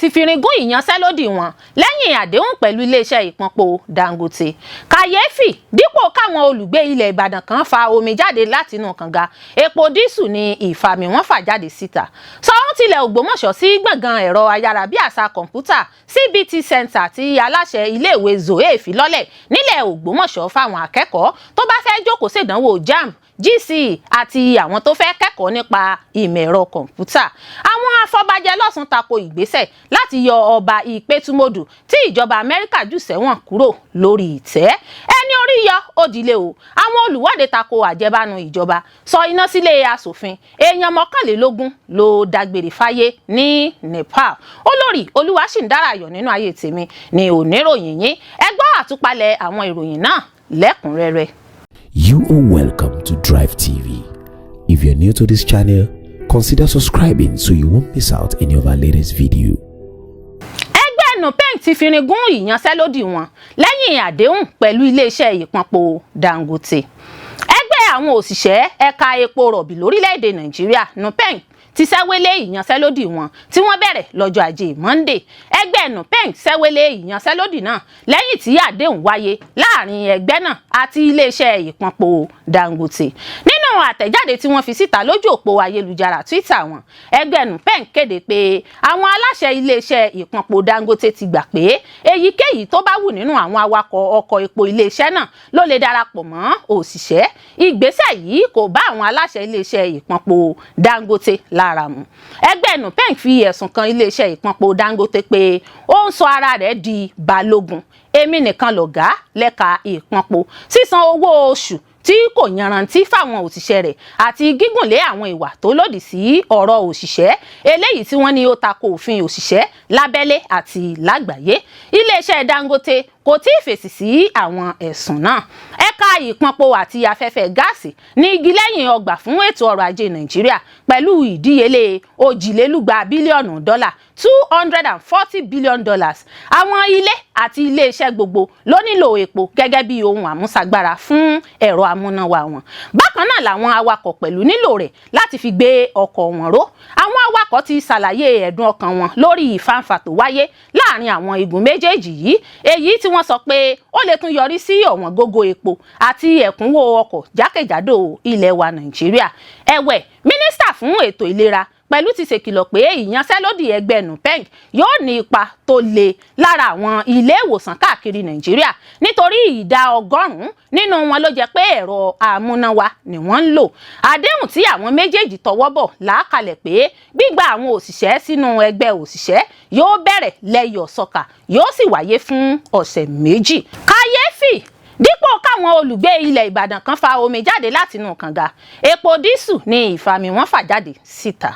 Ti firin gún ìyanṣẹ́lódì wọn lẹ́yìn àdéhùn pẹ̀lú iléeṣẹ́ ìpọnpo Dangote. Kàyéfì, dípò káwọn olùgbé ilẹ̀ Ìbàdàn kan fa omi jáde látinú kànga, epo dísù ní ìfàmì wọn fà jáde síta. Ṣọ̀ún tilẹ̀ Ògbómọ̀ṣọ́ sí gbọ̀ngàn ẹ̀rọ ayárabíàṣá kọ̀ǹpútà CBT Center tí aláṣẹ iléèwé Zoe fi lọ́lẹ̀ nílẹ̀ Ògbómọ̀ṣọ́ fáwọn akẹ́kọ̀ọ́ tó bá fẹ́ jókòó ṣèdánwò JAMB, GCE àti àwọn tó fẹ́ kẹ́kọ̀ọ́ nípa ìmọ̀ ẹ̀rọ kọ̀ǹpútà. Àwọn afọbajẹ lọ́sùn tako ìgbésẹ̀ láti yọ Ọba Ìpẹ́tùmọ̀dù tí ìjọba Amẹ́ríkà jù sẹ́wọ̀n kúrò lórí ìtẹ́. Ẹni orí yọ òdìlé o. Àwọn olùwọ́de tako àjẹbánu ìjọba, sọ iná sílé asòfin. Èèyàn 21 ló dágbére fáyé ní Nepal. Olórí Olúwaṣìǹdárayọ̀ nínú ayé tèmi ni oníròyìn yín. Ẹ gbọ́ àtúpalẹ̀ àwọn ìròyìn náà lẹ́kùnrẹ́rẹ́. You are welcome to Drive TV. If you're new to this channel, consider subscribing so you won't miss out any of our latest video. Ẹgbẹ́ NUPENG ti firin gún ìyanṣẹ́lódì wọn lẹ́yìn àdéhùn pẹ̀lú iléeṣẹ́ ìpọnpo Dangote. Ẹgbẹ́ àwọn òṣìṣẹ́ ẹ̀ka epo rọ̀bì lórílẹ̀‐èdè Nàìjíríà, NUPENG, ti ṣẹ́wélé ìyanṣẹ́lódì wọn tí wọ́n bẹ̀rẹ̀ lọ́jọ́ Ajé Monday. Ẹgbẹ́ NUPENG ṣẹ́wélé ìyanṣẹ́lódì náà lẹ́yìn tí àdéhùn wáyé láàrin ẹgbẹ́ náà àti iléeṣẹ́ ìpọnpo Dangote. Nínú àtẹ̀jáde tí wọ́n fi síta lójú òpó ayélujára Twitter wọn, ẹgbẹ́ NUPENG kéde pé àwọn aláṣẹ iléeṣẹ́ ìpọnpo Dangote ti gbà pé èyíkéyìí tó bá wù nínú àwọn awakọ̀ ọkọ̀ epo iléeṣẹ́ náà ló lè darapọ̀ mọ́ òṣìṣẹ́. Ìgbésẹ̀ yìí kò bá àwọn aláṣẹ iléeṣẹ́ ìpọnpo Dangote lára mu. Ẹgbẹ́ NUPENG fi ẹ̀sùn kan iléeṣẹ́ ìpọnpo Dangote pé ó ń sọ ara rẹ̀ di balógun èmi nìkan lọ̀gá lẹ́ka ìpọnpo, sísan owó oṣù tí kò yanrantí fáwọn òṣìṣẹ́ rẹ̀ àti gígùnlé àwọn ìwà tó lòdì sí ọ̀rọ̀ òṣìṣẹ́, eléyìí tí wọ́n ní ó tako òfin òṣìṣẹ́ lábẹ́lé àti lágbàáyé. Iléeṣẹ́ Dangote kò tí ì fèsì sí àwọn ẹ̀sùn náà. Ẹ̀ka ìpọnpo àti afẹ́fẹ́ gáàsì ní igi lẹ́yìn ọgbà fún ètò ọrọ̀ ajé Nàìjíríà pẹ̀lú ìdíyelé 142 bílíọ̀nù dọ́là, $240 billion. Àwọn ilé àti iléeṣẹ́ gbogbo ló nílò epo gẹ́gẹ́ bí ohun àmúṣagbára fún ẹ̀rọ amúnáwá wọn. Bákan náà làwọn awakọ̀ pẹ̀lú nílò rẹ̀ láti fi gbé ọkọ̀ wọn ró. Àwọn awakọ̀ ti ṣàlàyé ẹ̀dùn ọkàn wọn lórí ìfàǹfà tó wáyé láàrin àwọn igun méjèèjì yìí, èyí tí wọ́n sọ pé ó lè tún yọrí sí ọ̀wọ́n gógó epo àti ẹ̀kúnwó ọkọ̀ jákèjádò ilẹ̀ wa Nàìjíríà. Ẹ̀wẹ̀, mínísítà fún ètò ìlera pẹ̀lú ti ṣèkìlọ̀ pé ìyanṣẹ́lódì ẹgbẹ́ NUPENG yóò ní ipa tó le lára àwọn ilé ìwòsàn káàkiri Nàìjíríà, nítorí ìdá 100 nínú wọn ló jẹ́ pé ẹ̀rọ amúnáwá ni wọ́n ń lò. Àdéhùn tí àwọn méjèèjì tọwọ́ bọ̀ làákalẹ̀ pé gbígba àwọn òṣìṣẹ́ sínú ẹgbẹ́ òṣìṣẹ́ yóò bẹ̀rẹ̀ lẹ́yọ̀-sọ̀kà, yóò sì wáyé fún ọ̀sẹ̀ 2. Kàyéfì, dípò káwọn olùgbé ilẹ̀ Ìbàdàn kan fa omi jáde látinú kànga, epo dísù ní ìfàmì wọn fà jáde síta.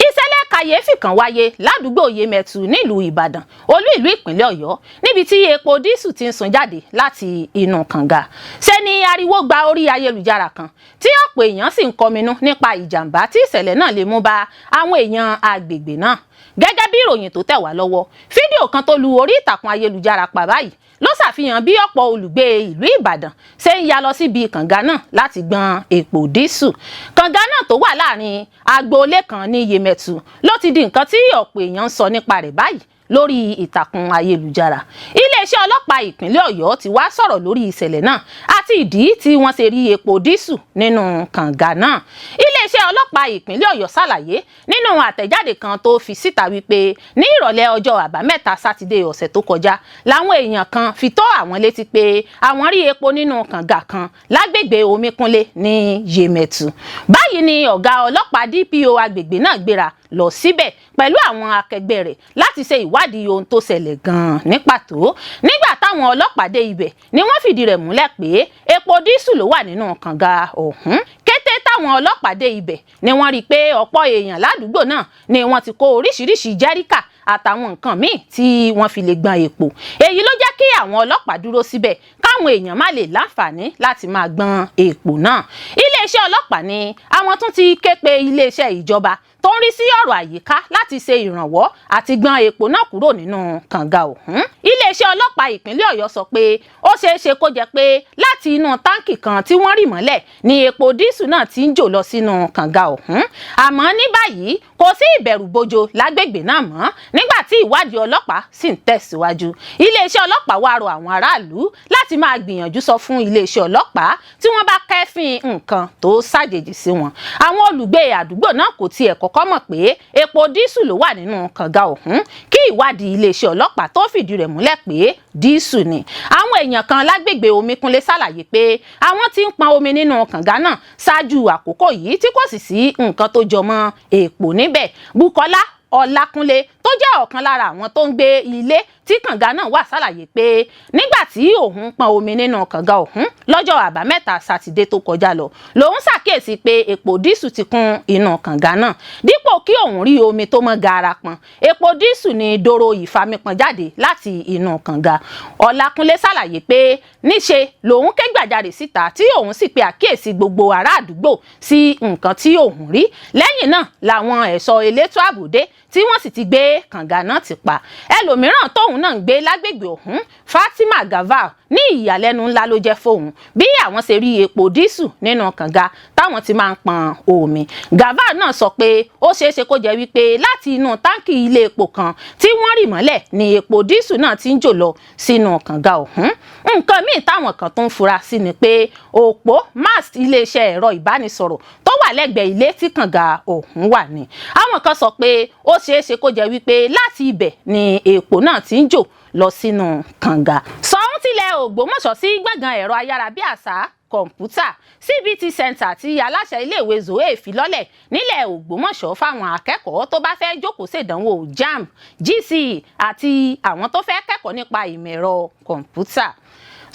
Ìṣẹ̀lẹ̀ kàyéfì kan wáyé ládùúgbò Yemẹtu nílùú Ìbàdàn, olú ìlú ìpínlẹ̀ Ọ̀yọ́, níbi tí epo dísù ti ń sun jáde láti inú kànga. Ṣe ni ariwo gba orí ayélujára kan, tí ọ̀pọ̀ èèyàn sì ń kọminú nípa ìjàmbá tí ìṣẹ̀lẹ̀ náà lè mú bá àwọn èèyàn agbègbè náà. Gẹ́gẹ́ bí ìròyìn tó tẹ̀ wá lọ́wọ́, fídíò kan tó lu orí ìtàkùn ayélujára pa báyìí ló ṣàfihàn bí ọ̀pọ̀ olùgbé ìlú Ìbàdàn ṣe ń ya lọ síbi kànga náà láti gbọn epo dísù. Kànga náà tó wà láàrin agboolé kan ní Yemẹtu ló ti di nǹkan tí ọ̀pọ̀ èèyàn ń sọ nípa rẹ̀ báyìí lórí ìtàkùn ayélujára. Iléeṣẹ́ ọlọ́pàá ìpínlẹ̀ Ọ̀yọ́ ti wá sọ̀rọ̀ lórí ìṣẹ̀lẹ̀ náà àti ìdí tí wọ́n ṣe rí epo dísù nínú kànga náà. Iléeṣẹ́ ọlọ́pàá ìpínlẹ̀ Ọ̀yọ́ ṣàlàyé nínú àtẹ̀jáde kan tó fi síta wípé ní ìrọ̀lẹ́ ọjọ́ Àbámẹ́ta Sátidé ọ̀sẹ̀ tó kọjá làwọn èèyàn kan fi tó àwọn létí pé àwọn rí epo nínú kànga kan lágbègbè Omíkúnlé ní Yemẹtu. Báyìí ni ọ̀gá ọlọ́pàá DPO agbègbè náà gbéra lọ síbẹ̀ pẹ̀lú àwọn akẹgbẹ́ rẹ̀ láti ṣe ìwádìí ohun tó ṣẹlẹ̀ gan-an ní pàtó. Nígbà táwọn ọlọ́pàá dé ibẹ̀ ni wọ́n fìdí rẹ̀ múlẹ̀ pé epo dísù ló wà nínú kànga ọ̀hún. Kété táwọn ọlọ́pàá dé ibẹ̀ ni wọ́n rí i pé ọ̀pọ̀ èèyàn ládùúgbò náà ni wọ́n ti kó oríṣiríṣi jẹ́ríkà àtàwọn nǹkan míì tí wọ́n fi lè gbọn epo. Èyí ló jẹ́ kí àwọn ọlọ́pàá dúró síbẹ̀ káwọn èèyàn má lè láǹfààní láti máa gbọn epo náà. Iléeṣẹ́ ọlọ́pàá ní àwọn tún ti ké pe iléeṣẹ́ ìjọba tó ń rí sí ọ̀rọ̀ àyíká láti ṣe ìrànwọ́ àti gbọn epo náà kúrò nínú kànga ọ̀hún. Iléeṣẹ́ Iléeṣẹ́ ọlọ́pàá ìpínlẹ̀ Ọ̀yọ́ sọ pé ó ṣeé ṣe kó jẹ́ pé láti inú táǹkì kan tí wọ́n rì mọ́lẹ̀ ni epo dísù náà ti ń jò lọ sínú kànga ọ̀hún. Àmọ́ ní báyìí, kò sí ìbẹ̀rùbojo lágbègbè náà mọ́ nígbà tí ìwádìí ọlọ́pàá sì ń tẹ̀síwájú. Iléeṣẹ́ ọlọ́pàá wá rọ àwọn aráàlú láti máa gbìyànjú sọ fún iléeṣẹ́ ọlọ́pàá tí wọ́n bá kẹ́fín nǹkan tó ṣàjèjì sí wọn. Àwọn olùgbé àdúgbò náà kò tiẹ̀ kọ́kọ́ mọ̀ pé epo dísù ló wà nínú kànga ọ̀hún kí ìwádìí iléeṣẹ́ ọlọ́pàá tó fìdí rẹ̀ múlẹ̀ pé dísù ni. Àwọn èèyàn kan lágbègbè Omíkúnlé ṣàlàyé pé àwọn tí ń pọn omi nínú kànga náà ṣáájú àkókò yìí tí kò sì sí nǹkan tó jọmọ́ èèpo níbẹ̀. Bùkọ́lá Ọlákúnlé, tó jẹ́ ọ̀kan lára àwọn tó ń gbé ilé tí kànga náà wà, ṣàlàyé pé nígbà tí òun pọn omi nínú kànga ọ̀hún lọ́jọ́ Àbámẹ́ta Sátidé tó kọjá lọ, lòun ṣàkíyèsí pé epo dísù ti kún inú kànga náà. Dípò kí òun rí omi tó mọ́ gaara pọn, epo dísù ní dòrò ìfamipọn jáde láti inú kànga. Ọlákúnlé ṣàlàyé pé níṣe lòun ké gbàjarè síta, tí òun sì pe àkíyèsí gbogbo ará àdúgbò sí nǹkan tí òun rí. Lẹ́yìn náà làwọn ẹ̀ṣọ́ elétò ààbò dé, tí wọ́n sì ti gbé kànga náà ti pa. Ẹlòmíràn tóun náà ń gbé lágbègbè ọ̀hún, Fatima Gaval, ní ìyàlẹ́nu ńlá ló jẹ́ fóun bí àwọn ṣe rí epo dísù nínú kànga táwọn ti máa ń pọn omi. Gaval náà sọ pé ó ṣeé ṣe kó jẹ́ wípé láti inú táǹkì ilé epo kan tí wọ́n rì mọ́lẹ̀ ni epo dísù náà ti ń jò lọ sínú kànga ọ̀hún. Nǹkan míì táwọn kan tó ń fura sí ni pé òpó mast iléeṣẹ́ ẹ̀rọ ìbánisọ̀rọ̀ tó wà lẹ́gbẹ̀ẹ́ ilé tí kànga ọ̀hún wà ní, àwọn kan sọ pé ó ṣeé ṣe kó jẹ́ wípé láti ibẹ̀ ni epo náà ti ń jò lọ sínú kànga. Ṣọ̀ún tilẹ̀ Ògbómọ̀ṣọ́ sí gbọ̀ngàn ẹ̀rọ ayárabíàṣá kọ̀ǹpútà CBT Center tí aláṣẹ iléèwé Zoe fi lọ́lẹ̀ nílẹ̀ Ògbómọ̀ṣọ́ fáwọn akẹ́kọ̀ọ́ tó bá fẹ́ jókòó ṣèdánwò JAMB, GCE àti àwọn tó fẹ́ kẹ́kọ̀ọ́ nípa ìmọ̀ ẹ̀rọ kọ̀ǹpútà.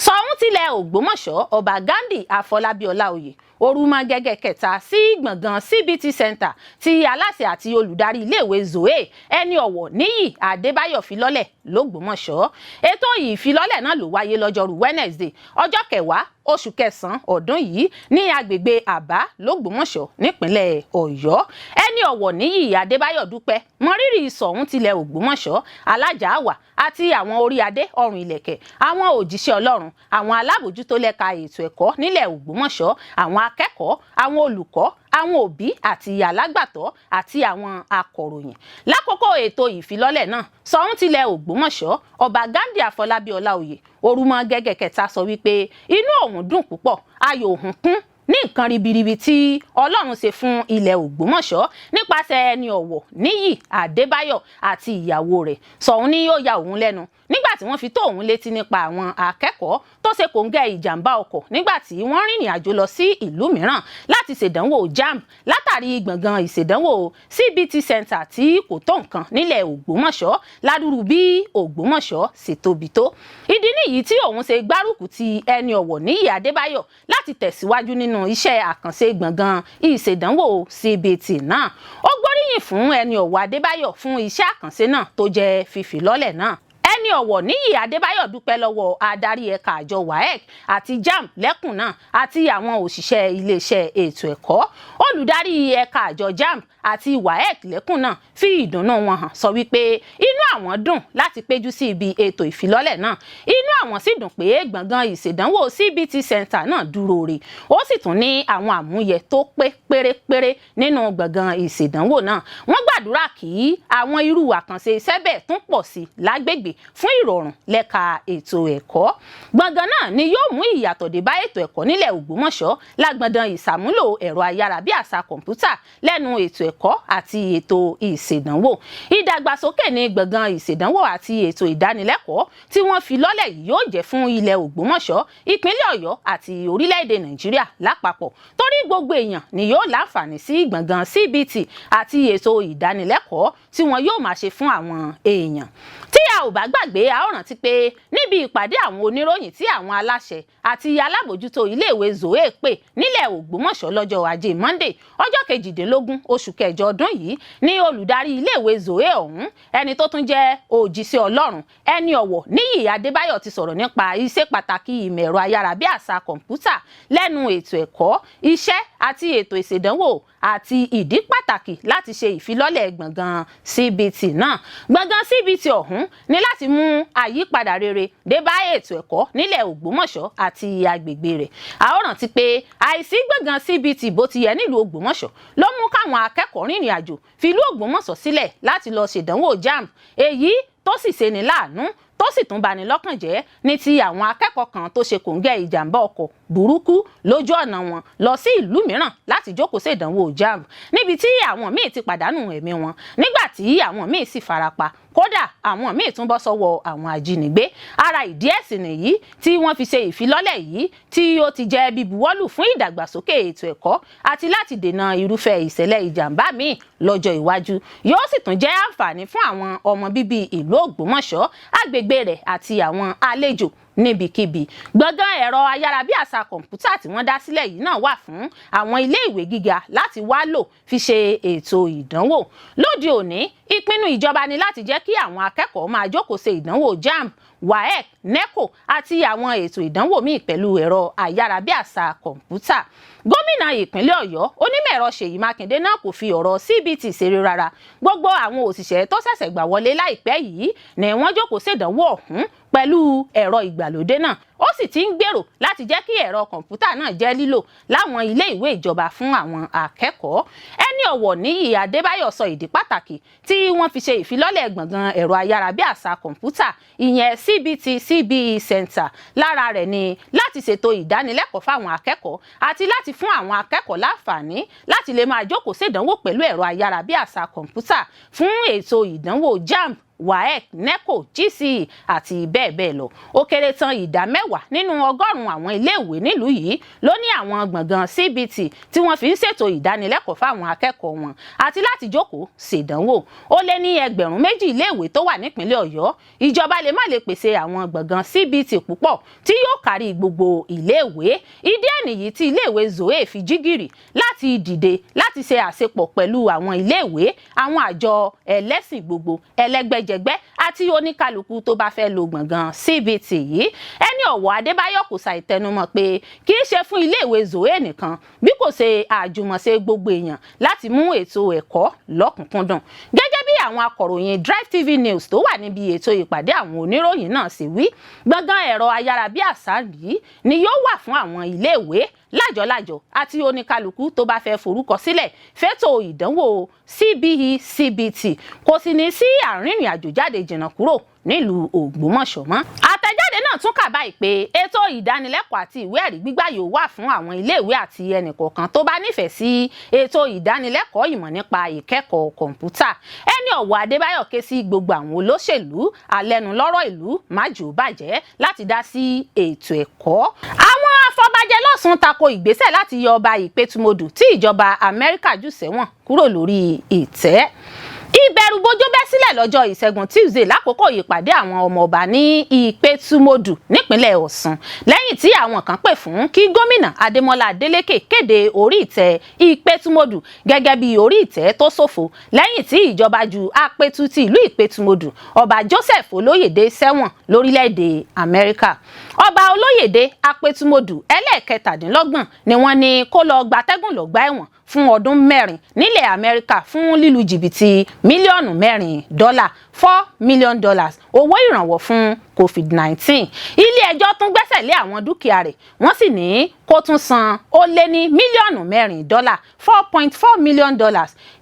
Ṣọ̀ún tilẹ̀ Ògbómọ̀ṣọ́, Ọba Ghandi Àfọlábí Ọláoyè Orúmọgẹ́gẹ́ kẹta, sí gbọ̀ngàn CBT Center tí aláṣẹ àti olùdarí iléèwé Zoe, ẹni ọ̀wọ̀ Níyì Adébáyọ̀, fi lọ́lẹ̀ lÓgbómọ̀ṣọ́. Ètò ìfilọ́lẹ̀ náà ló wáyé lọ́jọ́rú Wednesday, ọjọ́ 10 oṣù kẹsàn-án ọdún yìí, ní agbègbè Àbá lÓgbómọ̀ṣọ́ nípínlẹ̀ Ọ̀yọ́. Ẹni ọ̀wọ̀ Níyì Adébáyọ̀ dúpẹ́ mọrírì Ṣọ̀ún tilẹ̀ Ògbómọ̀ṣọ́, alájà àwà àti àwọn orí adé ọrùn ìlẹ̀kẹ̀, àwọn òjíṣẹ́ Ọlọ́run, àwọn alábòjútó lẹ́ka ètò ẹ̀kọ́ nílẹ̀ Ògbómọ̀ṣọ́, àwọn akẹ́kọ̀ọ́, àwọn olùkọ́, àwọn òbí àti alágbàtọ́ àti àwọn akọ̀ròyìn. Lákòókò ètò ìfilọ́lẹ̀ náà, Ṣọ̀ún tilẹ̀ Ògbómọ̀ṣọ́, Ọba Ghandi Àfọlábí Ọláoyè Orúmọgẹ́gẹ́ kẹta, sọ wípé inú òun dùn púpọ̀, ayọ̀ òun kún ní nǹkan ribiribi tí Ọlọ́run ṣe fún ilẹ̀ Ògbómọ̀ṣọ́ nípasẹ̀ ẹni ọ̀wọ̀ Níyì Adébáyọ̀ àti ìyàwó rẹ̀. Ṣọ̀ún ní ó ya òun lẹ́nu nígbà tí wọ́n fi tó òun létí nípa àwọn akẹ́kọ̀ọ́ tó ṣe kòńgẹ́ ìjàmbá ọkọ̀ nígbà tí wọ́n rìnrìn àjò lọ sí ìlú mìíràn láti ṣèdánwò JAMB, látàrí gbọ̀ngàn ìṣèdánwò CBT Center tí kò tó nǹkan nílẹ̀ Ògbómọ̀ṣọ́ ládùrú bí Ògbómọ̀ṣọ́ ṣe tóbi tó. Ìdí nìyí tí òun ṣe gbárùkù ti ẹni ọ̀wọ̀ Níyì Adébáyọ̀ láti tẹ̀síwájú nínú iṣẹ́ àkànṣe gbọ̀ngàn ìṣèdánwò CBT náà. Ó gbóríyìn fún ẹni ọ̀wọ̀ Adébáyọ̀ fún iṣẹ́ àkànṣe náà tó jẹ́ fífi lọ́lẹ̀ náà. Ẹni ọ̀wọ̀ Níyì Adébáyọ̀ dúpẹ́ lọ́wọ́ adarí ẹ̀ka àjọ WAEC àti JAMB lẹ́kùn náà àti àwọn òṣìṣẹ́ iléeṣẹ́ ètò ẹ̀kọ́. Olùdarí ẹ̀ka àjọ JAMB àti WAEC lẹ́kùn náà fi ìdùnnú wọn hàn, sọ wípé inú àwọn dùn láti péjú sí ibi ètò ìfilọ́lẹ̀ náà. Inú àwọn sì dùn pé gbọ̀ngàn ìṣèdánwò CBT Center náà dúró re, ó sì tún ní àwọn àmúyẹ tó pé pérépéré nínú gbọ̀ngàn ìṣèdánwò náà. Wọ́n gbàdúrà kí àwọn irú àkànṣe iṣẹ́ bẹ́ẹ̀ tún pọ̀ sí lágbègbè fún ìrọ̀rùn lẹ́ka ètò ẹ̀kọ́. Gbọ̀ngàn náà ni yóò mú ìyàtọ̀ dé bá ètò ẹ̀kọ́ nílẹ̀ Ògbómọ̀ṣọ́ lágbọ̀ndàn ìsàmúlò ẹ̀rọ ayárabíàṣá kọ̀ǹpútà lẹ́nu ètò ẹ̀kọ́ àti ètò ìṣèdánwò. Ìdàgbàsókè ní gbọ̀ngàn ìṣèdánwò àti ètò ìdánilẹ́kọ̀ọ́ tí wọ́n fi lọ́lẹ̀ yìí yóò jẹ́ fún ilẹ̀ Ògbómọ̀ṣọ́, ìpínlẹ̀ Ọ̀yọ́ àti orílẹ̀-èdè Nàìjíríà lápapọ̀, torí gbogbo èèyàn ni yóò láǹfààní sí gbọ̀ngàn CBT àti ètò ìdánilẹ́kọ̀ọ́ tí wọn yóò máa ṣe fún àwọn èèyàn. Tí a ò bá gbàgbé, a ó rántí pé níbi ìpàdé àwọn oníròyìn tí àwọn aláṣẹ àti alábòjútó iléèwé Zoe pè nílẹ̀ Ògbómọ̀ṣọ́ lọ́jọ́ Ajé Monday, ọjọ́ 18 oṣù kẹjọ ọdún yìí, ní olùdarí iléèwé Zoe ọ̀hún, ẹni tó tún jẹ́ òjíṣẹ́ Ọlọ́run, ẹni ọ̀wọ̀ Níyì Adébáyọ̀, ti sọ̀rọ̀ nípa iṣẹ́ pàtàkì ìmọ̀ ẹ̀rọ ayárabíàṣá kọ̀ǹpútà lẹ́nu ètò ẹ̀kọ́, iṣẹ́ àti ètò ìṣèdánwò, àti ìdí pàtàkì láti ṣe ìfilọ́lẹ̀ gbọ̀ngàn CBT náà. Gbọ̀ngàn CBT ọ̀hún ní láti mú àyípadà rere dé bá ètò ẹ̀kọ́ nílẹ̀ Ògbómọ̀ṣọ́ àti agbègbè rẹ̀. A ó rántí pé àìsí gbọ̀ngàn CBT bó ti yẹ nílùú Ògbómọ̀ṣọ́ ló mú káwọn akẹ́kọ̀ọ́ rìnrìn àjò fi ìlú Ògbómọ̀ṣọ́ sílẹ̀ láti lọ ṣèdánwò JAMB, èyí tó sì ṣe ní láàánú, tó sì tún bani lọ́kàn jẹ́ ní ti àwọn akẹ́kọ̀ọ́ kan tó ṣe kòńgẹ́ ìjàmbá ọkọ̀ burúkú lójú ọ̀nà wọn lọ sí ìlú mìíràn láti jókòó ṣèdánwò JAMB, níbi tí àwọn míì ti pàdánù ẹ̀mí wọn, nígbà tí àwọn míì sì farapa. Kódà, àwọn míì tún bọ́ sọ́wọ́ àwọn ajínigbé. Ara ìdí ẹ̀sìn nìyí tí wọ́n fi ṣe ìfilọ́lẹ̀ yìí, tí ó ti jẹ́ bíbuwọ́lù fún ìdàgbàsókè ètò ẹ̀kọ́ àti láti dènà irúfẹ́ ìṣẹ̀lẹ̀ ìjàmbá míì lọ́jọ́ iwájú. Yóò sì tún jẹ́ àǹfààní fún àwọn ọmọ bíbí ìlú Ògbómọ̀ṣọ́, agbègbè rẹ̀ àti àwọn àlejò níbikíbi. Gbọ̀ngàn ẹ̀rọ ayárabíàṣá kọ̀ǹpútà tí wọ́n dá sílẹ̀ yìí náà wà fún àwọn ilé ìwé gíga láti wá lò fi ṣe ètò ìdánwò. Lóde òní, ìpinnu ìjọba ni láti jẹ́ kí àwọn akẹ́kọ̀ọ́ máa jókòó ṣe ìdánwò JAMB, WAEC, NECO àti àwọn ètò ìdánwò míì pẹ̀lú ẹ̀rọ ayárabíàṣá kọ̀ǹpútà. Gómìnà ìpínlẹ̀ Ọ̀yọ́, onímọ̀-ẹ̀rọ Ṣèyí Mákindé náà kò fi ọ̀rọ̀ CBT ṣeré rárá. Gbogbo àwọn òṣìṣẹ́ tó ṣẹ̀ṣẹ̀ gbà wọlé láìpẹ́ yìí ni wọ́n jókòó ṣèdánwò ọ̀hún pẹ̀lú ẹ̀rọ ìgbàlódé náà. Ó sì ti ń gbèrò láti jẹ́ kí ẹ̀rọ kọ̀ǹpútà náà jẹ́ lílò láwọn ilé ìwé ìjọba fún àwọn akẹ́kọ̀ọ́. Ẹni ọ̀wọ̀ Níyì Adébáyọ̀ sọ ìdí pàtàkì tí wọ́n fi ṣe ìfilọ́lẹ̀ gbọ̀ngàn ẹ̀rọ ayárabíàṣá kọ̀ǹpútà, ìyẹn CBT CBE Center. Lára rẹ̀ ni láti ṣètò ìdánilẹ́kọ̀ọ́ fáwọn akẹ́kọ̀ọ́ àti láti fún àwọn akẹ́kọ̀ọ́ láǹfààní láti lè máa jókòó ṣèdánwò pẹ̀lú ẹ̀rọ ayárabíàṣá kọ̀ǹpútà fún ètò ìdánwò JAMB, WAEC, NECO, GCE àti bẹ́ẹ̀ bẹ́ẹ̀ lọ. Ó kéré tán, ìdá 10 nínú ọgọ́rùn-ún àwọn iléèwé nílùú yìí ló ní àwọn gbọ̀ngàn CBT tí wọ́n fi ń ṣètò ìdánilẹ́kọ̀ọ́ fáwọn akẹ́kọ̀ọ́ wọn àti láti jókòó ṣèdánwò. Ó lé ní 2,000 iléèwé tó wà nípìnlẹ̀ Ọ̀yọ́. Ìjọba lè má lè pèsè àwọn gbọ̀ngàn CBT púpọ̀ tí yóò kárí gbogbo iléèwé. Ìdí ẹ̀ nìyí tí iléèwé Zoe fi jí gìrì láti dìde láti ṣe àṣepọ̀ pẹ̀lú àwọn iléèwé, àwọn àjọ ẹlẹ́sìn gbogbo, ẹlẹ́gbẹ́jẹgbẹ́ àti oníkálukú tó bá fẹ́ lo gbọ̀ngàn CBT yìí. Ẹni ọ̀wọ̀ Adébáyọ̀ kò ṣàì tẹnumọ́ pé kì í ṣe fún iléèwé Zoe nìkan, bí kò ṣe àjùmọ̀ṣe gbogbo èèyàn láti mú ètò ẹ̀kọ́ lọ́kùnkúndùn. Gẹ́gẹ́ bí àwọn akọ̀ròyìn Drive TV News tó wà níbi ètò ìpàdé àwọn oníròyìn náà sì wí, gbọ̀ngàn ẹ̀rọ ayárabíàṣá yìí ni yóò wà fún àwọn iléèwé, lájọlájọ àti oníkálukú tó bá fẹ́ forúkọ sílẹ̀ fétò ìdánwò CBE CBT. Kò sì ní sí àrìnrìn àjò jáde jìnnà kúrò nílùú Ògbómọ̀ṣọ́ mọ́. Àtẹ̀jáde náà tún kà báyìí pé ètò ìdánilẹ́kọ̀ọ́ àti ìwé ẹ̀rí gbígbà yóò wà fún àwọn iléèwé àti ẹnìkọ̀ọ̀kan tó bá nífẹ̀ẹ́ sí ètò ìdánilẹ́kọ̀ọ́ ìmọ̀ nípa ìkẹ́kọ̀ọ́ kọ̀ǹpútà. Ẹni ọ̀wọ̀ Adébáyọ̀ ké sí gbogbo àwọn olóṣèlú, alẹ́nulọ́rọ̀ ìlú, májò bàjẹ́ láti dá sí ètò ẹ̀kọ́. Àwọn afọbajẹ lọ́sùn tako ìgbésẹ̀ láti yọ ọba Ìpẹ́tùmọdù tí ìjọba Amẹ́ríkà jù sẹ́wọ̀n kúrò lórí ìtẹ́. Ìbẹ̀rùbojo bẹ́ sílẹ̀ lọ́jọ́ Ìṣẹ́gun Tuesday lákòókò ìpàdé àwọn ọmọọba ní Ìpẹ́tùmọdù nípínlẹ̀ Ọ̀ṣun, lẹ́yìn tí àwọn kan pè fún kí gómìnà Adémọ́lá Adélékè kéde orí ìtẹ́ Ìpẹ́tùmọdù gẹ́gẹ́ bí orí ìtẹ́ tó ṣòfò, lẹ́yìn tí ìjọba ju apẹ̀tù ti ìlú Ìpẹ́tùmọdù, Ọba Joseph Olóyèdè, sẹ́wọ̀n lórílẹ̀‐èdè Amẹ́ríkà. Ọba Olóyèdè, Apẹ̀tùmọdù ẹlẹ́ẹ̀kẹtàdínlọ́gbọ̀n, ni wọ́n ní kó lọ gbatẹ́gùn lọ́gbà ẹ̀wọ̀n fún ọdún 4 nílẹ̀ Amẹ́ríkà fún lílu jìbìtì mílíọ̀nù 4 dọ́là, $4 million, owó ìrànwọ́ fún COVID-19. Ilé ẹjọ́ tún gbẹ́sẹ̀ lé àwọn dúkìá rẹ̀, wọ́n sì ní kó tún san ó lé ní mílíọ̀nù 4 dọ́là, $4.4 million,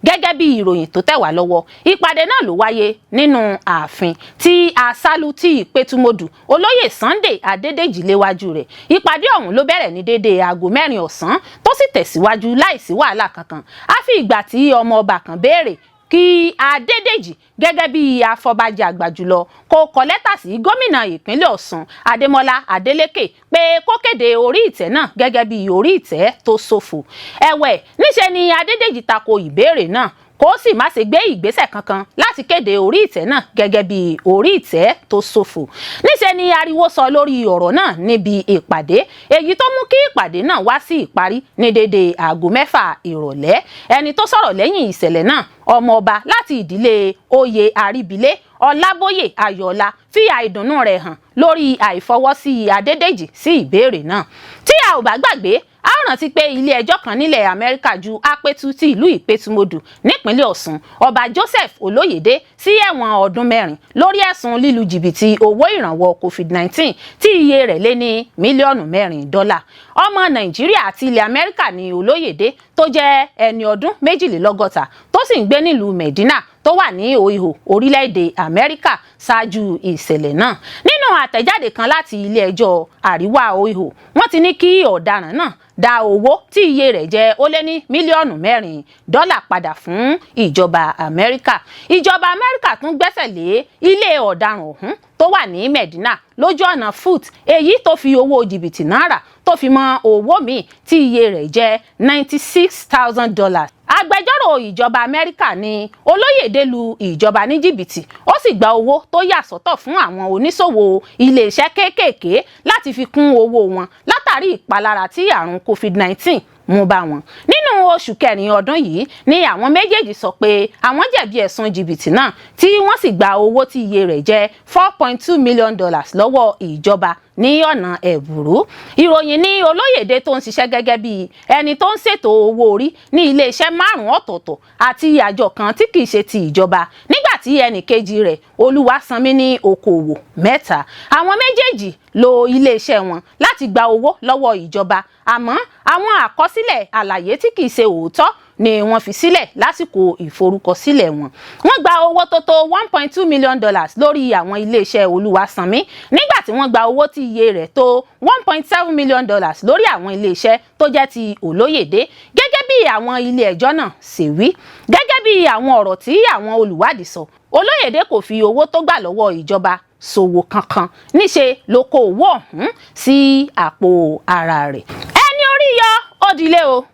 gẹ́gẹ́ bí ìròyìn tó tẹ̀ wá lọ́wọ́. Ìpàdé náà ló wáyé nínú ààfin tí Àṣálù tí Ìpẹ́tùmọdù, Olóyè Sunday Adédèjì, léwájú rẹ̀. Ìpàdé ọ̀hún ló bẹ̀rẹ̀ ní déédéé aago 4 ọ̀sán, tó sì tẹ̀síwájú láìsí wàhálà kankan, àfi ìgbà tí ọmọ ọba kan béèrè kí Adédèjì gẹ́gẹ́ bí afọbajẹ àgbà jùlọ kó kọ lẹ́tà sí gómìnà ìpínlẹ̀ Ọ̀ṣun, Adémọ́lá Adélékè, pé kó kéde orí ìtẹ́ náà gẹ́gẹ́ bí orí ìtẹ́ tó ṣòfò. Ẹ̀wẹ̀, níṣe ni Adédèjì tako ìbéèrè náà, kó sì má ṣe gbé ìgbésẹ̀ kankan láti kéde orí ìtẹ́ náà gẹ́gẹ́ bí orí ìtẹ́ tó ṣòfò. Níṣe ni ariwo sọ lórí ọ̀rọ̀ náà níbi ìpàdé, èyí tó mú kí ìpàdé náà wá sí ìparí ní dédé aago 6 ìrọ̀lẹ́. Ẹni tó sọ̀rọ̀ lẹ́yìn ìṣẹ̀lẹ̀ náà, ọmọ ọba láti ìdílé oyè Àríbílẹ̀, Ọlábóyè Ayọ̀ọ́lá fi àìdùnnú rẹ̀ hàn lórí àìfọwọ́sí Adédèjì sí ìbéèrè náà. Tí a ò bá gbàgbé, a ó rántí pé ilé ẹjọ́ kan nílẹ̀ Amẹ́ríkà ju Apẹ̀tù ti ìlú Ìpẹ̀tùmọdù nípínlẹ̀ Ọ̀ṣun, Ọba Joseph Olóyèdé, sí ẹ̀wọ̀n ọdún 4 lórí ẹ̀sùn lílu jìbìtì owó ìrànwọ́ COVID-19 tí iye rẹ̀ lé ní mílíọ̀nù 4 dọ́là. Ọmọ Nàìjíríà àti ilẹ̀ Amẹ́ríkà ní Olóyèdé, tó jẹ́ ẹni ọdún 62, tó sì ń gbé nílùú Medina tó wà ní Ohio, orílẹ̀-èdè Amẹ́ríkà, ṣáájú ìṣẹ̀lẹ̀ náà. Nínú àtẹ̀jáde kan láti ilé ẹjọ́ àríwá Ohio, wọ́n ti ní kí ọ̀daràn náà dá owó tí iye rẹ̀ jẹ́ ó lé ní mílíọ̀nù 4 dọ́là padà fún ìjọba Amẹ́ríkà. Ìjọba Amẹ́ríkà tún gbẹ́sẹ̀ lé ilé ọ̀daràn ọ̀hún tó wà ní Medina, lójú ọ̀nà Foot, èyí tó fi owó jìbìtì náà rà, tó fi mọ́ owó míì tí iye rẹ̀ jẹ́ $96,000. Agbẹjọ́rò ìjọba Amẹ́ríkà ní Olóyèdè lu ìjọba ní jìbìtì, ó sì gba owó tó yà sọ́tọ̀ fún àwọn oníṣòwò iléeṣẹ́ kéékèèké láti fi kún owó wọn látàrí ìpalára tí àrùn COVID-19 mú bá wọn. Nínú oṣù kẹrin ọdún yìí ni àwọn méjèèjì sọ pé àwọn jẹ̀bi ẹ̀sùn jìbìtì náà, tí wọ́n sì gba owó tí iye rẹ̀ jẹ́ $4.2 million lọ́wọ́ ìjọba ní ọ̀nà ẹ̀bùrú. Ìròyìn ní Olóyèdè, tó ń ṣiṣẹ́ gẹ́gẹ́ bí ẹni tó ń ṣètò owó orí ní iléeṣẹ́ márùn-ún ọ̀tọ̀ọ̀tọ̀ àti àjọ kan tí kìí ṣe ti ìjọba, nígbà tí ẹnì kejì rẹ̀, Olúwasanmi, ní okòòwò mẹ́ta. Àwọn méjèèjì lo iléeṣẹ́ wọn láti gba owó lọ́wọ́ ìjọba, àmọ́ àwọn àkọsílẹ̀ àlàyé tí kìí ṣe òótọ́ ni wọ́n fi sílẹ̀ lásìkò ìforúkọsílẹ̀ wọn. Wọ́n gba owó tó tó $1.2 million lórí àwọn iléeṣẹ́ Olúwasanmi, nígbà tí wọ́n gba owó tí iye rẹ̀ tó $1.7 million lórí àwọn iléeṣẹ́ tó jẹ́ ti Olóyèdè, gẹ́gẹ́ bí àwọn ilé ẹjọ́ náà ṣe wí. Gẹ́gẹ́ bí àwọn ọ̀rọ̀ tí àwọn olùwádìí sọ, Olóyèdè kò fi owó tó gbà lọ́wọ́ ìjọba ṣòwò kankan, níṣe ló kó owó ọ̀hún sí àpò ara rẹ̀. Ẹni orí yọ ó dilé o.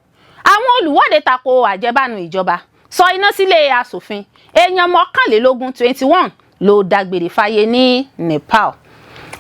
Àwọn olùwọ́de tako àjẹbánu ìjọba sọ iná sílé asòfin, èèyàn 21, 21, ló dágbére fáyé ní Nepal.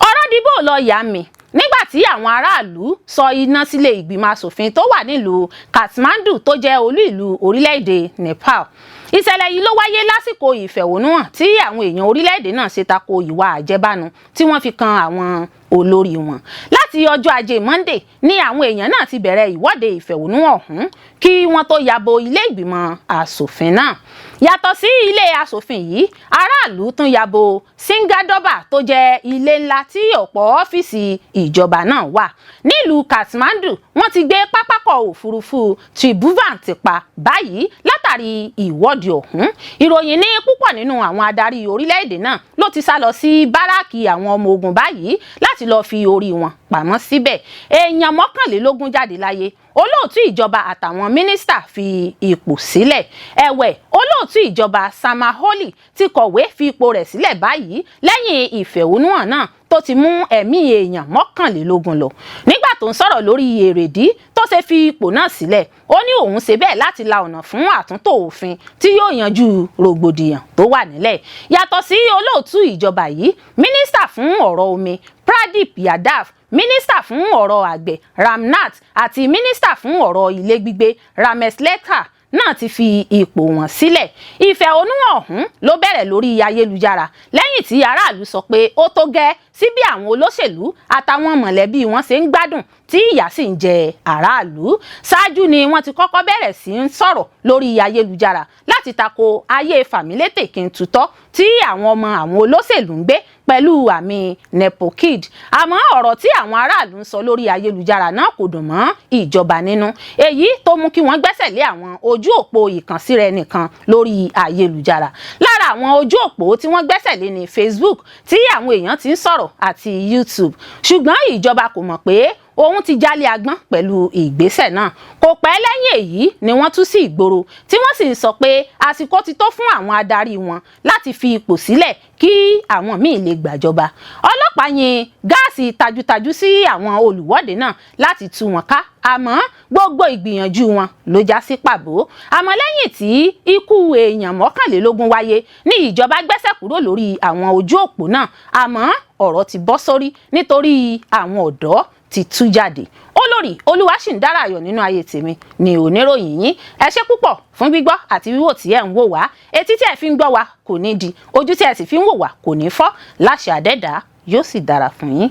Ọ̀rọ̀ dìbò lọ yà mí nígbà tí àwọn aráàlú sọ iná sílé ìgbìmọ̀ asòfin tó wà nílùú Kathmandu, tó jẹ́ olú ìlú orílẹ̀-èdè Nepal. Ìṣẹ̀lẹ̀ yìí ló wáyé lásìkò ìfẹ̀hónúhàn tí àwọn èèyàn orílẹ̀-èdè náà ṣe tako ìwà àjẹbánu tí wọ́n fi kan àwọn olórí wọn. Láti ọjọ́ Ajé Monday ní àwọn èèyàn náà ti bẹ̀rẹ̀ ìwọ́de ìfẹ̀hónúhàn ọ̀hún kí wọ́n tó yabo ilé ìgbìmọ̀ asòfin náà. Yàtọ̀ sí ilé asòfin yìí, aráàlú tún yabo Singha Durbar, tó jẹ́ ilé ńlá tí ọ̀pọ̀ ọ́fíìsì ìjọba náà wà nílùú Kathmandu. Wọ́n ti gbé pápákọ̀ òfurufú Tribhuvan ti pa báyìí látàrí ìwọ́de ọ̀hún. Ìròyìn ní púpọ̀ nínú àwọn adarí orílẹ̀-èdè náà ló ti sá lọ sí báràkì àwọn ọmọ ogun báyìí láti lọ́ọ́ fi orí wọn pamọ́ síbẹ̀. Èèyàn 21 jáde láyé, olóòtú ìjọba àtàwọn mínísítà fi ipò sílẹ̀. Ẹ̀wẹ̀, olóòtú ìjọba Sharma Oli ti kọ̀wé fi ipò rẹ̀ sílẹ̀ báyìí lẹ́yìn ìfẹ̀hónúhàn náà tó ti mú ẹ̀mí èèyàn 21 lọ. Nígbà tó ń sọ̀rọ̀ lórí èrèdí tó ṣe fi ipò náà sílẹ̀, ó ní òun ṣe bẹ́ẹ̀ láti la ọ̀nà fún àtúntò òfin tí yóò yanjú rògbòdìyàn tó wà nílẹ̀. Yàtọ̀ sí olóòtú ìjọba yìí, mínísítà fún ọ̀rọ̀ omi Pradeep Yadav, mínísítà fún ọ̀rọ̀ àgbẹ̀ Ramnath àti mínísítà fún ọ̀rọ̀ ilé gbígbé Ramesh Lekhak náà ti fi ipò wọn sílẹ̀. Ìfẹ̀hónúhàn ọ̀hún ló bẹ̀rẹ̀ lórí ayélujára lẹ́yìn tí aráàlú sọ pé ó tó gẹ́ sí bí àwọn olóṣèlú àtàwọn mọ̀lẹ́bí wọn ṣe ń gbádùn tí ìyà sì ń jẹ aráàlú. Ṣáájú ni wọ́n ti kọ́kọ́ bẹ̀rẹ̀ sí ń sọ̀rọ̀ lórí ayélujára láti tako ayé fàmílétè kí n tutọ́ tí àwọn ọmọ àwọn olóṣèlú ń gbé pẹ̀lú àmì Nepokid. Àmọ́ ọ̀rọ̀ tí àwọn aráàlú ń sọ lórí ayélujára náà kò dùn mọ́ ìjọba nínú, èyí tó mú kí wọ́n gbẹ́sẹ̀ lé àwọn ojú òpó ìkànsíra ẹnìkan lórí ayélujára. Lára àwọn ojú òpó tí wọ́n gbẹ́sẹ̀ lé ní Facebook, tí àwọn èèyàn ti ń sọ̀rọ̀, àti YouTube. Ṣùgbọ́n ìjọba kò mọ̀ pé òun ti jálé agbọ́n pẹ̀lú ìgbésẹ̀ náà. Kò pẹ́ lẹ́yìn èyí ni wọ́n tú sí ìgboro, tí wọ́n sì ń sọ pé àsìkò ti tó fún àwọn adarí wọn láti fi ipò sílẹ̀ kí àwọn míì lè gbàjọba. Ọlọ́pàá yin gáàsì tajútajú sí àwọn olùwọ́de náà láti tú wọn ká, àmọ́ gbogbo ìgbìyànjú wọn ló já sí pàbó. Àmọ́ lẹ́yìn tí ikú èèyàn 21 wáyé ní ìjọba gbẹ́sẹ̀ kúrò lórí àwọn ojú òpó náà. Àmọ́ ọ̀rọ̀ ti bọ́ sórí nítorí àwọn ọ̀dọ́. Ti tú jáde. Olórí Olúwaṣìndára Ayọ̀ nínú ayé tèmi ni oníròyìn yín. Ẹ ṣé púpọ̀ fún gbígbọ́ àti wíwò tí ẹ̀ ń wò wá. Etí tí ẹ fi ń gbọ́ wa kò ní di, ojú tí ẹ sì fi ń wò wá kò ní fọ́. Láṣẹ àdẹ́dàá, yóò sì dára fún yín.